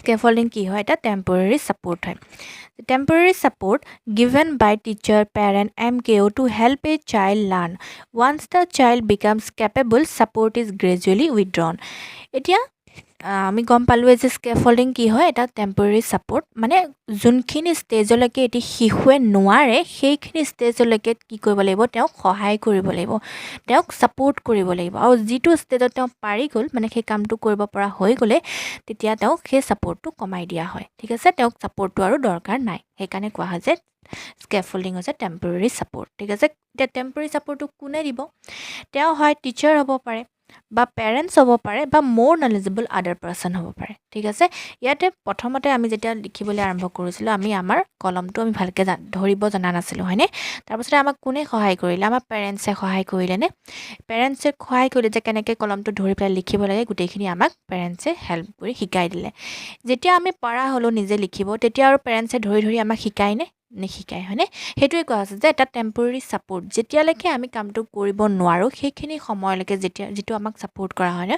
Scaffolding কি হয়? এটা টেম্পৰেৰী ছাপৰ্ট হয়। Temporary support given by teacher, parent, MKO to help a child learn. Once the child becomes capable, support is gradually withdrawn. এতিয়া আমি গম পালোঁৱে যে স্কেফল্ডিং কি হয়। এটা টেম্পৰেৰী ছাপৰ্ট, মানে যোনখিনি ষ্টেজলৈকে এটি শিশুৱে নোৱাৰে, সেইখিনি ষ্টেজলৈকে কি কৰিব লাগিব? তেওঁক সহায় কৰিব লাগিব, তেওঁক ছাপৰ্ট কৰিব লাগিব। আৰু যিটো ষ্টেজত তেওঁ পাৰি গ'ল, মানে সেই কামটো কৰিব পৰা হৈ গ'লে, তেতিয়া তেওঁক সেই ছাপৰ্টটো কমাই দিয়া হয়, ঠিক আছে? তেওঁক ছাপৰ্টটো আৰু দৰকাৰ নাই। সেইকাৰণে কোৱা হয় যে স্কেফল্ডিং হৈছে টেম্পৰেৰী ছাপৰ্ট, ঠিক আছে? এতিয়া টেম্পৰেৰী ছাপৰ্টটো কোনে দিব? তেওঁ হয় টিচাৰ হ'ব পাৰে বা পেৰেণ্টছ হ'ব পাৰে বা মোৰ নলেজেবল আদাৰ পাৰ্চন হ'ব পাৰে, ঠিক আছে? ইয়াতে প্ৰথমতে আমি যেতিয়া লিখিবলৈ আৰম্ভ কৰিছিলোঁ, আমি আমাৰ কলমটো আমি ভালকৈ ধৰিব জনা নাছিলোঁ, হয়নে? তাৰপাছতে আমাক কোনে সহায় কৰিলে? আমাৰ পেৰেণ্টছে সহায় কৰিলেনে? পেৰেণ্টছে সহায় কৰিলে যে কেনেকৈ কলমটো ধৰি পেলাই লিখিব লাগে, গোটেইখিনি আমাক পেৰেণ্টছে হেল্প কৰি শিকাই দিলে। যেতিয়া আমি পৰা হ'লোঁ নিজে লিখিব, তেতিয়া আৰু পেৰেণ্টছে ধৰি ধৰি আমাক শিকায়নে? নিশিকায়, হয়নে? সেইটোৱে কোৱা হৈছে যে এটা টেম্পৰেৰী ছাপৰ্ট, যেতিয়ালৈকে আমি কামটো কৰিব নোৱাৰোঁ, সেইখিনি সময়লৈকে যেতিয়া যিটো আমাক ছাপৰ্ট কৰা হয় ন,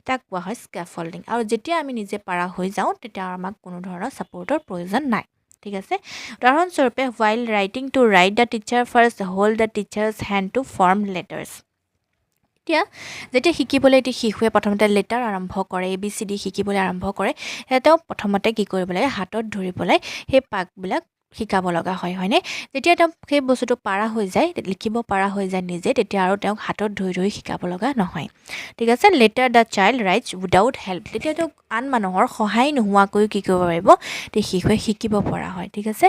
তাক কোৱা হয় স্কেফল্ডিং। আৰু যেতিয়া আমি নিজে পাৰা হৈ যাওঁ, তেতিয়া আমাক কোনো ধৰণৰ ছাপৰ্টৰ প্ৰয়োজন নাই, ঠিক আছে? উদাহৰণস্বৰূপে, while writing to write, the teacher first hold the teacher's hand to form letters. এতিয়া যেতিয়া শিকিবলৈ এটি শিশুৱে প্ৰথমতে লেটাৰ আৰম্ভ কৰে, এ বি চি ডি শিকিবলৈ আৰম্ভ কৰে, তেতিয়া তেওঁ প্ৰথমতে কি কৰিব লাগে? হাতত ধৰি পেলাই সেই পাকবিলাক শিকাব লগা হয়, হয়নে? যেতিয়া তেওঁ সেই বস্তুটো পাৰা হৈ যায়, লিখিব পৰা হৈ যায় নিজে, তেতিয়া আৰু তেওঁক হাতত ধৰি ধৰি শিকাব লগা নহয়, ঠিক আছে? Later the child writes without help. তেতিয়া তেওঁক আন মানুহৰ সহায় নোহোৱাকৈও কি কৰিব পাৰিব? তেতিয়া শিশুৱে শিকিব পৰা হয়, ঠিক আছে?